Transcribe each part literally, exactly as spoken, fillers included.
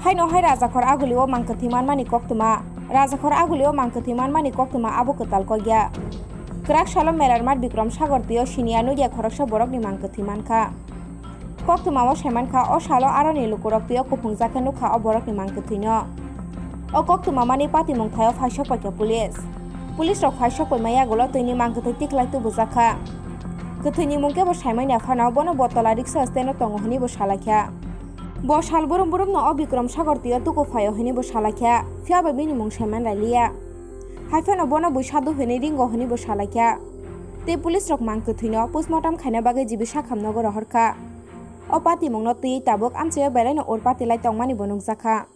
Haino hai Rajakhor Aguli o mangkwthwi manmani koktwma. Rajakhor Aguli o mangkwthwi manmani koktwma abo kwtal kok ya. Kwrak salo Melarmat Bikram Sagor twi o siniya nukya khoroksa borokni mangkwthwi mankha. Koktwma o saimankha, o salo aroni lukurok twi o kuphungjak khe nukha o borokni mangkwthwino. O koktwma mani patimung thaio phaisok paikha police. Police rok phaisok paima yagulo twini mangkwthwi tiklai tubujakha. Kwthwini mung kebo saimanya phano bono bo tola riksa stand o tongo hwnwi bo salaikha. Bo sal burum burumno o Bikram Sagor twi o tuku phaio hwnwi bo salaikha, phiya ba bini mung saiman lailiya. Hai phano bono bui sadu hwnwi ringo hwnwi bo salaikha. Tei police rok mangkwthwino postmortem khaina bagwi G B Sakham nogo rohorkha. O patimungno twiwi tabuk amchaio belaino ur pati lai tongmani bo nukjakha.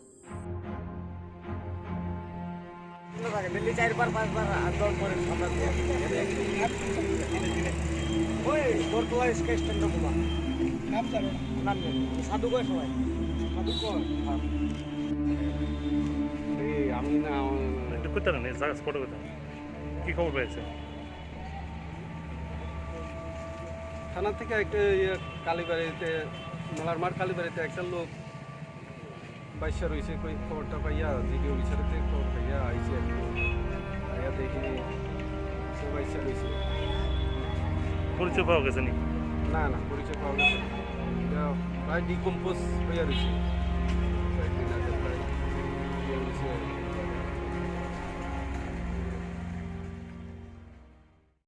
এই, আমি না, আমার একটু কোথায় নেই, জায়গা স্পট কোথায়? কি খবর পেয়েছে? থানা থেকে একটা, ইয়ে, কালীবাড়িতে, মেলার মাঠ কালীবাড়িতে একটা লোক বাইশা রয়েছে, কই খবরটা পাইয়া, জিডি অফিসারের থেকে খবর পাইয়া আইছি আর কি। আইয়া দেখি, সে বাইশা রয়েছে। পরিচয় পাওয়া গেছে নি? না, না, পরিচয় পাওয়া গেছে না। এটা প্রায় ডিকম্পোজ হইয়া রয়েছে।